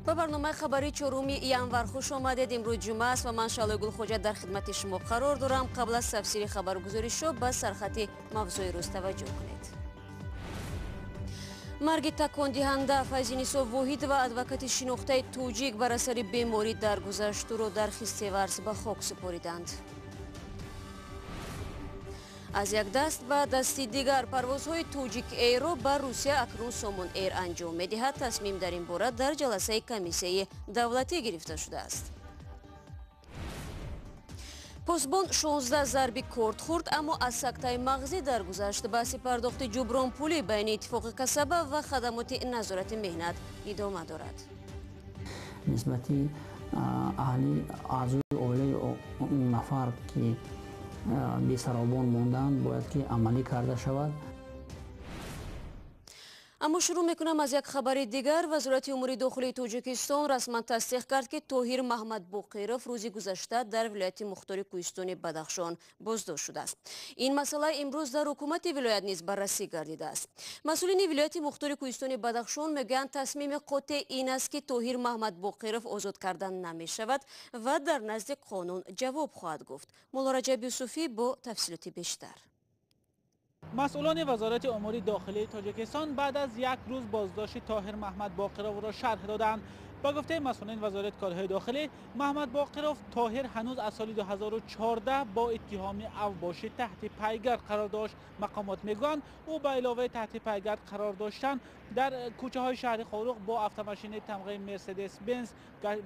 Ба барномаи хабарии 4 январ хуш омадед. Имрӯз ҷумъа аст ва ман, Шаҳлои Гулхоҷа, дар хидмати шумо қарор дорам. Қабл аз тафсири хабаргузоришҳо ба сархати мавзӯи рӯз таваҷҷӯҳ кунед. Марги такондиҳанда: Файзинисо Воҳидова, адвокати шинохтаи тоҷик, бар асари беморӣ даргузашт. Ӯро дар Хистеварз ба хок супориданд. Аз як даст ба дасти дигар: парвозҳои Тоҷик Эйрро ба Русия акнун Сомон Эйр анҷом медиҳад. Тасмим дар ин бора дар ҷаласаи комиссияи давлатӣ гирифта шудааст. Посбон 16 зарби корд хӯрд, аммо аз сактаи мағзӣ даргузашт. Баҳси пардохти ҷубронпулӣ байни Иттифоқи касаба ва хадамоти назорати меҳнат идома дорад. Нисбати аҳли аъзои оилаи он нафар, ки бесаробон монданд, бояд ки амалӣ карда шавад. Аммо шурӯъ мекунам аз як хабари дигар. Вазорати умури дохилии Тоҷикистон расман тасдиқ кард, ки Тоҳир Маҳмадбоқиров рӯзи гузашта дар вилояти мухтори кӯҳистони Бадахшон боздошт шудааст. Ин масъала имрӯз дар ҳукумати вилоят низ баррасӣ гардидааст. Масъулини вилояти мухтори кӯҳистони Бадахшон мегӯянд, тасмими қотеъ ин аст, ки Тоҳир Маҳмадбоқиров озод кардан намешавад ва дар назди қонун ҷавоб хоҳад гуфт. Муллораҷаб Юсуфӣ бо тафсилоти бештар. Масъулони Вазорати умури дохилии Тоҷикистон баъд аз як рӯз боздошти Тоҳир Маҳмад Боқировро шарҳ доданд. Ба гуфтаи масъулин Вазорати корҳои дохилӣ, Маҳмад Боқиров Тоҳир ҳанӯз аз соли 2014 бо иттиҳоми авбошӣ таҳти пайгард қарор дошт. Мақомот мегӯянд, ӯ ба иловаи таҳти пайгард қарор доштан, дар кӯчаҳои шаҳри Хоруғ бо автомошини тамғаи Мерседес Бенз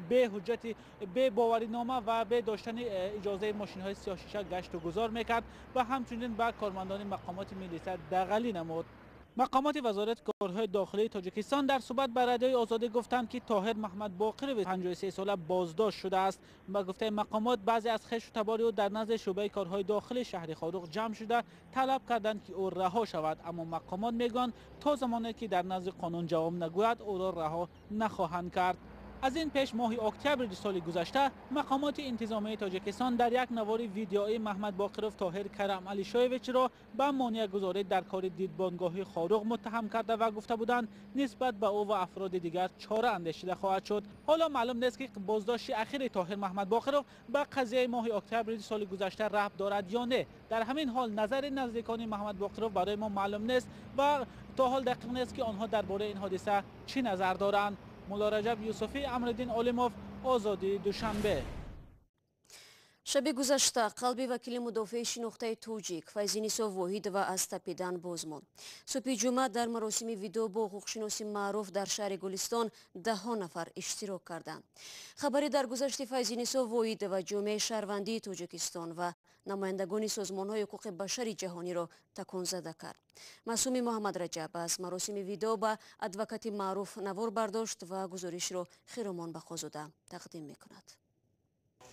бе ҳуҷҷати, бе боваринома ва бе доштани иҷозаи мошинҳои сиёҳшиша гашту гузор мекард ва ҳамчунин ба кормандони мақомоти милиса дағалӣ намуд. Мақомоти Вазорати корҳои дохилии Тоҷикистон дар суҳбат ба Радиои Озодӣ гуфтанд, ки Тоҳир Маҳмад Боқиров, 53 сола, боздошт шудааст. Ба гуфтаи мақомот, баъзе аз хешу табори ӯ дар назди шӯъбаи корҳои дохилии шаҳри Хоруғ ҷамъ шуда, талаб карданд, ки ӯ раҳо шавад. Аммо мақомот мегӯянд, то замоне ки дар назди қонун ҷавоб нагӯяд, ӯро раҳо нахоҳанд кард. Аз ин пеш, моҳи октябри соли гузашта, мақомоти интизомии Тоҷикистон дар як навори видеоӣ Маҳмад Боқиров Тоҳир Карам Алишоевичро ба монеагузорӣ дар кори дидбонгоҳи Хоруғ муттаҳам карда ва гуфта буданд, нисбат ба ӯ ва афроди дигар чора андешида хоҳад шуд. Ҳоло маълум нест, ки боздошти ахири Тоҳир Маҳмад Боқиров ба қазияи моҳи октябри соли гузашта рабт дорад ё не. Дар ҳамин ҳол, назари наздикони Маҳмад Боқиров барои мо маълум нест ва то ҳол дақиқ нест, ки онҳо дар бораи ин ҳодиса чӣ назар доранд. Муллораҷаб Юсуфӣ, Амриддин Олимов, Озодӣ, Душанбе. Шаби гузашта қалби вакили мудофеи шинохтаи тоҷик Файзинисо Воҳидова аз тапидан боз монд. Субҳи ҷумъа дар маросими видоъ бо ҳуқуқшиноси маъруф дар шаҳри Гулистон даҳҳо нафар иштирок карданд. Хабари даргузашти Файзинисо Воҳидова ҷомеаи шаҳрвандии Тоҷикистон ва намояндагони созмонҳои ҳуқуқи башари ҷаҳониро таконзада кард. Маъсуми Муҳаммадраҷаб аз маросими видоъ ба адвокати маъруф навор бардошт ва гузоришро Хиромон Бақозода тақдим мекунад.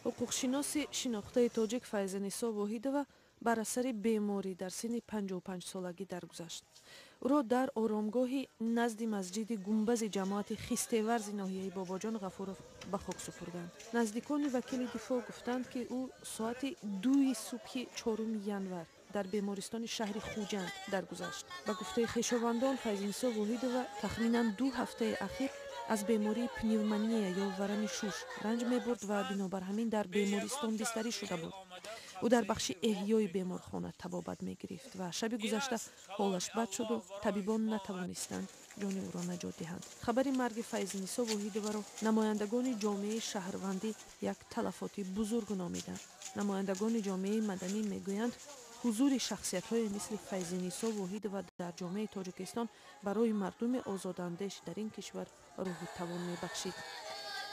Ҳуқуқшиноси шинохтаи тоҷик Файзанисо Воҳидова бар асари беморӣ дар синни 55-солагӣ даргузашт. Ӯро дар оромгоҳи назди масҷиди Гумбази ҷамоати Хистеварзи ноҳияи Бобоҷон Ғафуров ба хок супурданд. Наздикони вакили дифоъ гуфтанд, ки ӯ соати 2-и субҳи 4 январ дар бемористони шаҳри Хуҷанд даргузашт. Ба гуфтаи хешовандон, Файзинисо Воҳидова тахминан 2 ҳафтаи ахир аз бемории пневмония ё варами шуш ранҷ мебурд ва бинобар ҳамин дар бемористон бистарӣ шуда буд. Ӯ дар бахши эҳёи беморхона табобат мегирифт ва шаби гузашта ҳолаш бад шуду табибон натавонистанд ҷони ӯро наҷот диҳанд. Хабари марги Файзинисо Воҳидоваро намояндагони ҷомеаи шаҳрвандӣ як талафоти бузург номиданд. Намояндагони ҷомеаи маданӣ мегӯянд, ҳузури шахсиятҳое мисли Файзинисо Воҳидова дар ҷомеаи Тоҷикистон барои мардуми озодандеш дар ин кишвар рӯҳу тавон мебахшид.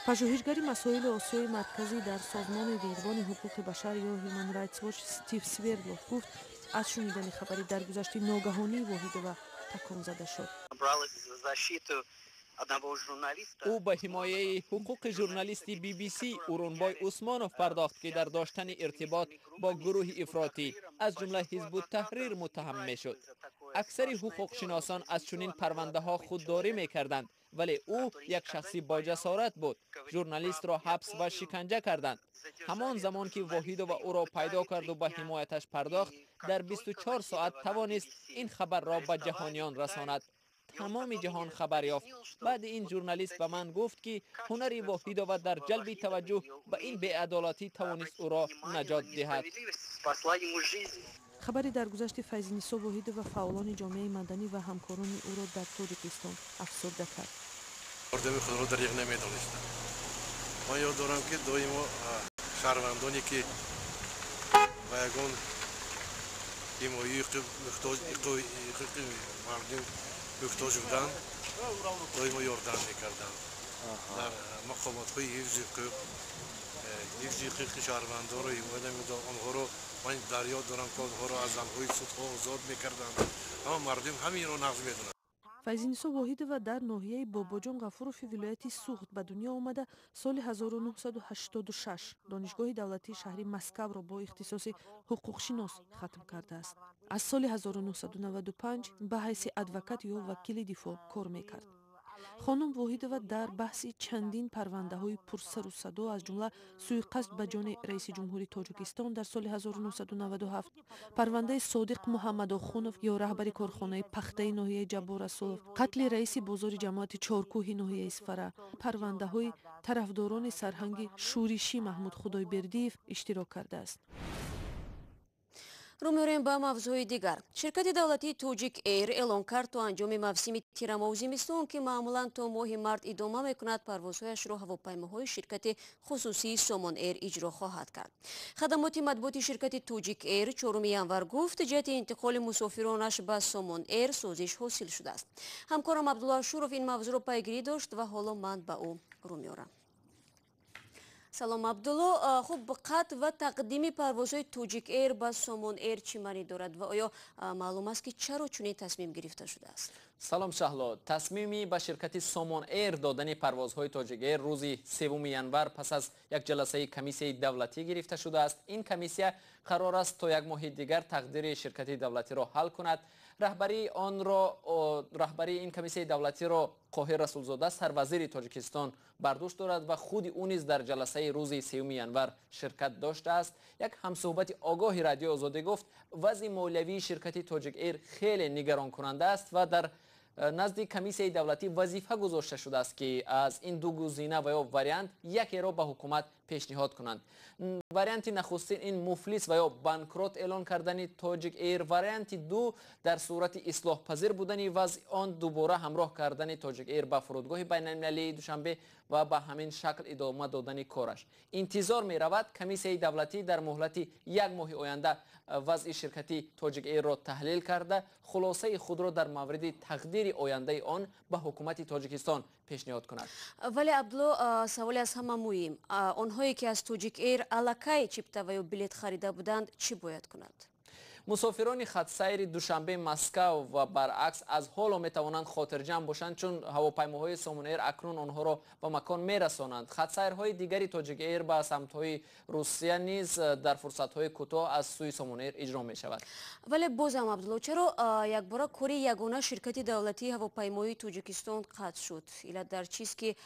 Пажӯҳишгари масоили Осиёи Марказӣ дар созмони Дидбони ҳуқуқи башар ё Human Rights Watch Стив Свердлов гуфт, аз шунидани хабари даргузашти ногаҳонии Воҳидова такон зада шуд. Ӯ ба ҳимояи ҳуқуқи журналисти BBC Урунбой Усмонов пардохт, ки дар доштани иртибот бо гурӯҳи ифротӣ, аз ҷумла Ҳизбу Таҳрир, муттаҳам мешуд. Аксари ҳуқуқшиносон аз чунин парвандаҳо худдорӣ мекарданд, вале ӯ як шахси боҷасорат буд. Журналистро ҳабс ва шиканҷа карданд. Ҳамон замон ки Воҳидова ӯро пайдо карду ба ҳимояташ пардохт, дар 24 соат тавонист ин хабарро ба ҷаҳониён расонад. тамоми ҷаҳон хабар ёфт. Баъди ин журналист ба ман гуфт, ки ҳунари Воҳидова дар ҷалби таваҷҷӯҳ ба ин беадолатӣ тавонист ӯро наҷот диҳад. Хабари даргузашти Файзинисо Воҳидова фаъолони ҷомеаи маданӣ ва ҳамкорони ӯро дар Тоҷикистон афсурда кард. Ёрдами худро дареғ намедонистам. Ман ёд дорам, ки доимо шаҳрвандоне, ки ба ягон ҳимояи ҳуқуқи мардум муҳтоҷ буданд, доимо ёрдам мекарданд. Дар мақомотҳои ҳифзи ҳуқуқ, ҳифзи ҳуқуқи шаҳрвандонро ҳимоя намуданд. Онҳоро ман дар ёд дорам, ки онҳоро аз залҳои судҳо озод мекарданд. Аммо мардум ҳаминро нағз медонанд. Файзинисо Воҳидова дар ноҳияи Бобоҷон Ғафурови вилояти Суғд ба дунё омада, соли 1986 Донишгоҳи давлатии шаҳри Москавро бо ихтисоси ҳуқуқшинос хатм кардааст. Аз соли 1995 ба ҳайси адвокат ё вакили дифоъ кор мекард. Хонум Воҳидова дар баҳси чандин парвандаҳои пурсару садо, аз ҷумла суиқасд ба ҷони раиси ҷумҳури Тоҷикистон дар соли 1997, парвандаи Содиқ Муҳаммадохунов ё раҳбари корхонаи пахтаи ноҳияи Ҷаббор Расулов, қатли раиси бозори ҷамоати Чоркӯҳи ноҳияи Исфара, парвандаҳои тарафдорони сарҳанги шӯришӣ Маҳмуд Худойбердиев иштирок кардааст. Рӯ меорем ба мавзӯи дигар. Ширкати давлатии Тоҷик Эйр эълон кард, то анҷоми мавсими тирамоҳу зимистон, ки маъмулан то моҳи март идома мекунад, парвозҳояшро ҳавопаймоҳои ширкати хусусии Сомон Эйр иҷро хоҳад кард. Хадамоти матбуоти ширкати Тоҷик Эйр 4 январ гуфт, ҷиҳати интиқоли мусофиронаш ба Сомон Эйр созиш ҳосил шудааст. Ҳамкорам Абдулло Ашуров ин мавзӯъро пайгирӣ дошт ва ҳоло ман ба ӯ рӯ меорам. Салом, Абдулло. Хуб, қатъ ва тақдими парвозҳои Тоҷик Эйр ба Сомон Эйр чӣ маънӣ дорад ва оё маълум аст, ки чаро чунин тасмим гирифта шудааст? Салом, Шаҳло. Тасмими ба ширкати Сомон Эйр додани парвозҳои Тоҷик Эйр рӯзи 3 январ пас аз як ҷаласаи комиссияи давлатӣ гирифта шудааст. Ин комиссия қарор аст то як моҳи дигар тақдири ширкати давлатиро ҳал кунад. Раҳбарии онро, раҳбарии ин комиссияи давлатиро Қоҳир Расулзода, сарвазири Тоҷикистон, бар дӯш дорад ва худи ӯ низ дар ҷаласаи рӯзи 3 январ ширкат доштааст. Як ҳамсӯҳбати огоҳи Радиои Озодӣ гуфт, вазъи молиявии ширкати Тоҷик Эйр хеле нигаронкунанда аст ва дар назди комиссияи давлатӣ вазифа гузошта шудааст, ки аз ин ду гузина ва ё вариант якеро ба ҳукумат пешниҳод кунанд. Варианти нахустин ин муфлис ва ё банкрот эълон кардани Тоҷик Эйр, варианти ду дар сурати ислоҳпазир будани вазъи он дубора ҳамроҳ кардани Тоҷик Эйр ба фурудгоҳи байналмилалии Душанбе ва ба ҳамин шакл идома додани кораш. Интизор меравад, комиссияи давлатӣ дар муҳлати як моҳи оянда вазъи ширкати Тоҷик Эйрро таҳлил карда, хулосаи худро дар мавриди тақдири ояндаи он ба ҳукумати Тоҷикистон пешниҳод кунад. Вале, Абдулло, саволе аз ҳама муҳим: онҳое, ки аз Тоҷик Эйр аллакай чипта ва ё билет харида буданд, чӣ бояд кунанд? Мусофирони хатсайри Душанбе Москав ва баръакс аз ҳоло метавонанд хотирҷамъ бошанд, чун ҳавопаймоҳои Сомон Эйр акнун онҳоро ба макон мерасонанд. Хатсайрҳои дигари Тоҷик Эйр ба самтҳои Русия низ дар фурсатҳои кӯтоҳ аз сӯи Сомон Эйр иҷро мешавад. Вале бозам, Абдулло, чаро якбора кори ягона ширкати давлатии ҳавопаймоии Тоҷикистон қатъ шуд? Иллат дар чист, ки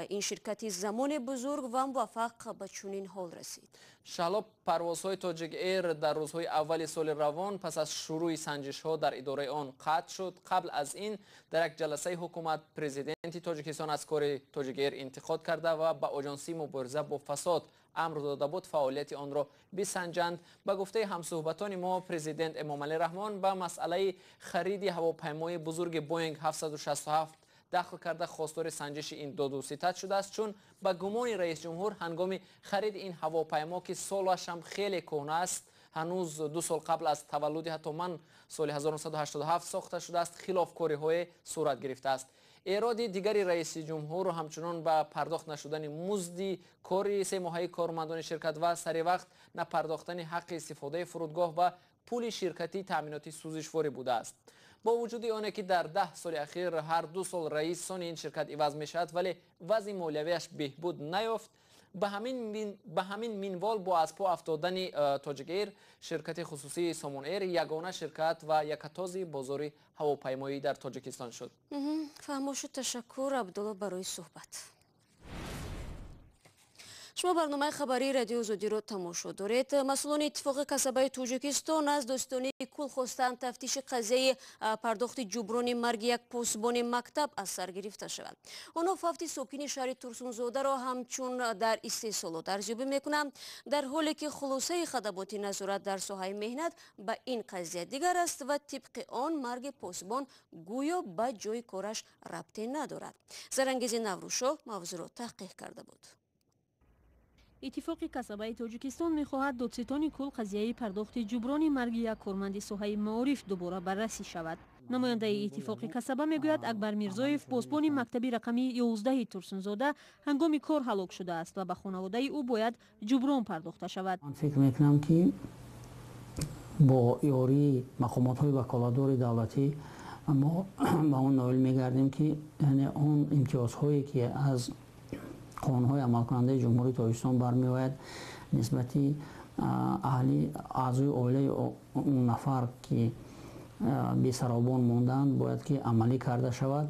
ин ширкати замоне бузург ва муваффақ ба чунин ҳол расид? Шаҳло, парвозҳои Тоҷик Эйр дар рӯзҳои аввали соли равон пас аз шурӯи санҷишҳо дар идораи он қатъ шуд. Қабл аз ин дар як ҷаласаи ҳукумат президенти Тоҷикистон аз кори Тоҷик Эйр интиқод карда ва ба Оҷонсии мубориза бо фасод амр дода буд фаъолияти онро бисанҷанд. Ба гуфтаи ҳамсӯҳбатони мо, президент Эмомалӣ Раҳмон ба масъалаи хариди ҳавопаймои бузурги Боинг 767 дахл карда, хостори санҷиши ин доду ситад шудааст, чун ба гумони раисҷумҳур ҳангоми хариди ин ҳавопаймо, ки солашам хеле кӯҳна аст, ҳанӯз 2 сол қабл аз таваллуди ҳатто ман, соли 1987 сохта шудааст, хилофкориҳое сурат гирифтааст. Эроди дигари раиси ҷумҳур ҳамчунон ба пардохт нашудани музди кори семоҳаи кормандони ширкат ва сари вақт напардохтани ҳаққи истифодаи фурудгоҳ ва пули ширкати таъминоти сӯзишворӣ будааст. Бо вуҷуди оне ки дар 10 соли ахир ҳар 2 сол раисони ин ширкат иваз мешавад, вале вазъи молиявиаш беҳбуд наёфт. Ба ҳамин минвол, бо аз по афтодани Тоҷик Эйр, ширкати хусусии Сомон Эйр ягона ширкат ва якатози бозори ҳавопаймоӣ дар Тоҷикистон шуд. Фаҳмо шуд. Ташаккур, Абдулло, барои суҳбат. Шумо барномаи хабарии Радиои Озодиро тамошо доред. Масъулони Иттифоқи касабаи Тоҷикистон аз додситонии кул хостанд тафтиши қазияи пардохти ҷуброни марги як посбони мактаб аз сар гирифта шавад. Онҳо фавти сокини шаҳри Турсунзодаро ҳамчун дар истеҳсолот арзёбӣ мекунанд, дар ҳоле ки хулосаи хадамоти назорат дар соҳаи меҳнат ба ин қазия дигар аст ва тибқи он марги посбон гӯё ба ҷои кораш рабте надорад. Зарангези Наврӯзшоҳ мавзӯъро таҳқиқ карда буд. Иттифоқи касабаи Тоҷикистон мехоҳад додситони кул қазияи пардохти ҷуброни марги як корманди соҳаи маориф дубора баррасӣ шавад. Намояндаи Иттифоқи касаба мегӯяд, Акбар Мирзоев, посбони мактаби рақами 11 Турсунзода, ҳангоми кор ҳалок шудааст ва ба хонаводаи ӯ бояд ҷуброн пардохта шавад. Ман фикр мекунам, ки бо ёрии мақомотҳои ваколатдори давлатӣ мо ба он ноил мегардем, ки яъне он имтиёзҳое, ки аз қонунҳои амалкунандаи Ҷумҳурии Тоҷикистон бармеояд, нисбати аҳли аъзои оилаи он нафар, ки бесаробон монданд, бояд ки амалӣ карда шавад.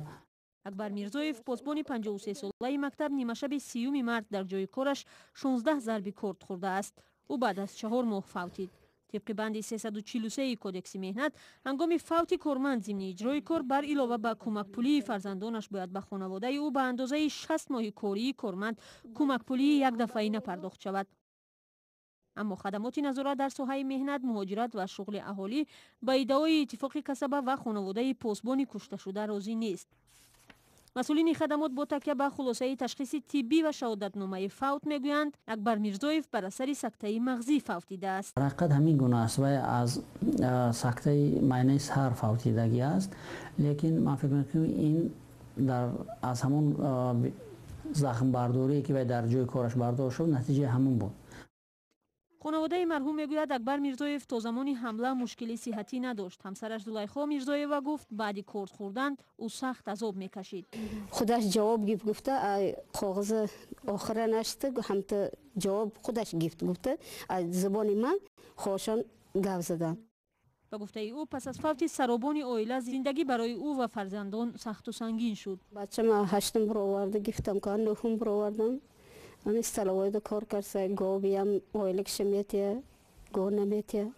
Акбар Мирзоев, посбони 53-солаи мактаб, нимашаби 30 март дар ҷои кораш 16 зарби корд хӯрдааст. Ӯ баъд аз 4 моҳ фавтид. Тибқи банди 343 Кодекси меҳнат, ҳангоми фавти корманд зимни иҷрои кор, бар илова ба кӯмакпулии фарзандонаш, бояд ба хонаводаи ӯ ба андозаи 60 моҳи кории корманд кӯмакпулии якдафъаина пардохт шавад. Аммо хадамоти назорат дар соҳаи меҳнат, муҳоҷират ва шуғли аҳолӣ ба иддаои Иттифоқи касаба ва хонаводаи посбони кушташуда розӣ нест. Масъулини хадамот бо такя ба хулосаи ташхиси тиббӣ ва шаҳодатномаи фавт мегӯянд, Акбар Мирзоев бар асари сактаи мағзӣ фавтидааст. Дар ҳақиқат ҳамин гуна аст, вай аз сактаи майнаи сар фавтидагӣ аст, лекин ман фикр мекунам, ин дар аз ҳамон захмбардорие, ки вай дар ҷои кораш бардошт шуд, натиҷаи ҳамон буд. Хонаводаи марҳум мегӯяд, Акбар Мирзоев то замони ҳамла мушкили сиҳатӣ надошт. Ҳамсараш Зулайхо Мирзоева гуфт, баъди корд хӯрдан ӯ сахт азоб мекашид. Худаш ҷавоб гифт, гуфта, коғази охира нашта, ҳамта ҷавоб худаш гифт, гуфта, аз забони ман хошон гап задан. Ба гуфтаи ӯ, пас аз фавти саробони оила зиндагӣ барои ӯ ва фарзандон сахту сангин шуд. Бачама ҳаштум бироварда гифтам, ка нӯҳум бировардам. Ами столовой да кор карса, говиям ойликша метия, го наметия.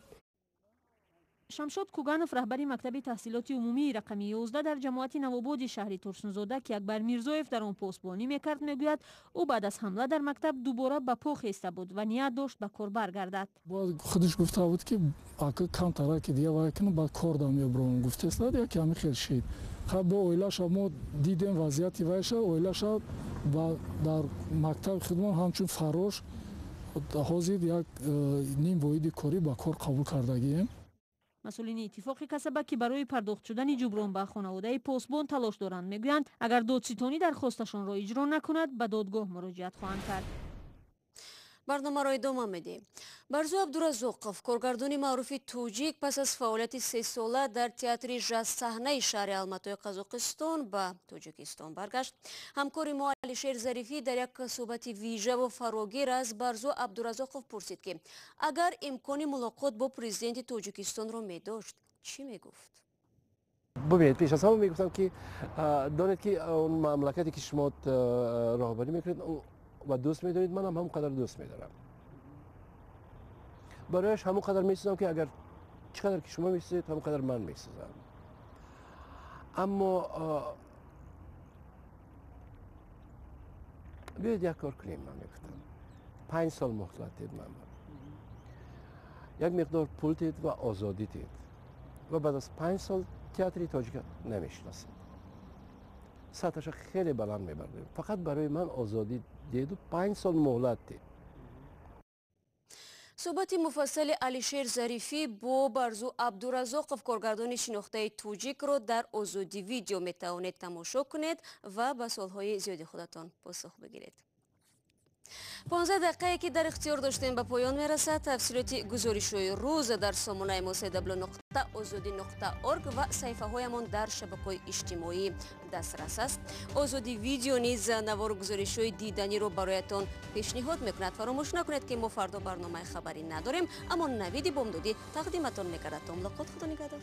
Шамшод Куганов, раҳбари мактаби таҳсилоти умумии рақами 11 дар ҷамоати Навободи шаҳри Турсунзода, ки Акбар Мирзоев дар он посбонӣ мекард, мегӯяд, ӯ баъд аз ҳамла дар мактаб дубора ба по хеста буд ва ният дошт ба кор баргардад. Бояд худаш гуфта буд, ки ака камтара ки дига вай кунам, баъд кор да мебурам, гуфтеста, яки ҳами хел шид. Хаб, бо оилаша мо дидем вазъияти вайша, оилаша ба дар мактаби худмон ҳамчун фаррош ҳозир як ним воҳиди корӣ ба кор қабул кардагием. Масъулини Иттифоқи касаба, ки барои пардохт шудани ҷуброн ба хонаводаи посбон талош доранд, мегӯянд, агар додситонӣ дархосташонро иҷро накунад, ба додгоҳ муроҷиат хоҳанд кард. Барномаро идома медиҳем. Барзу Абдуразоқов, коргардони маъруфи тоҷик, пас аз фаъолияти сесола дар театри Жазсаҳнаи шаҳри Алматои Қазоқистон ба Тоҷикистон баргашт. Ҳамкори мо Алишер Зарифӣ дар як суҳбати вижаву фарогир аз Барзу Абдуразоқов пурсид, ки агар имкони мулоқот бо президенти Тоҷикистонро медошт, чӣ мегуфт? Бубинед, пеш аз ҳама мегуфтам, ки донед, ки он мамлакате, ки шумо роҳбарӣ мекунед ва дӯст медоред, манам ҳамон қадар дӯст медорам, барояш ҳамон қадар месӯзам, ки агар чӣ қадар ки шумо месӯзед, ҳамон қадар ман месӯзам. Аммо биёед як кор кунем, ман мегуфтам, 5 сол муҳлат дед, ман як миқдор пул дед ва озодӣ дед ва баъд аз 5 сол театри тоҷика намешиносед, сатҳаша хеле баланд мебардем. Фақат барои ман озодӣ деду 5 сол муҳлат дед. Суҳбати муфассали Алишер Зарифӣ бо Барзу Абдуразоқов, коргардони шинохтаи тоҷикро, дар Озодӣ Видео метавонед тамошо кунед ва ба суолҳои зиёди худатон посух бигиред. 15 дақиқае, ки дар ихтиёр доштем, ба поён мерасад. Тафсилоти гузоришҳои рӯз дар сомонаи мо www.ozodi.org ва саҳифаҳоямон дар шабакаҳои иҷтимоӣ дастрас аст. Озодӣ Видео низ навору гузоришҳои диданиро бароятон пешниҳод мекунад. Фаромӯш накунед, ки мо фардо барномаи хабарӣ надорем, аммо Навиди бомдодӣ тақдиматон мекард. То мулоқот, худо нигаҳдор.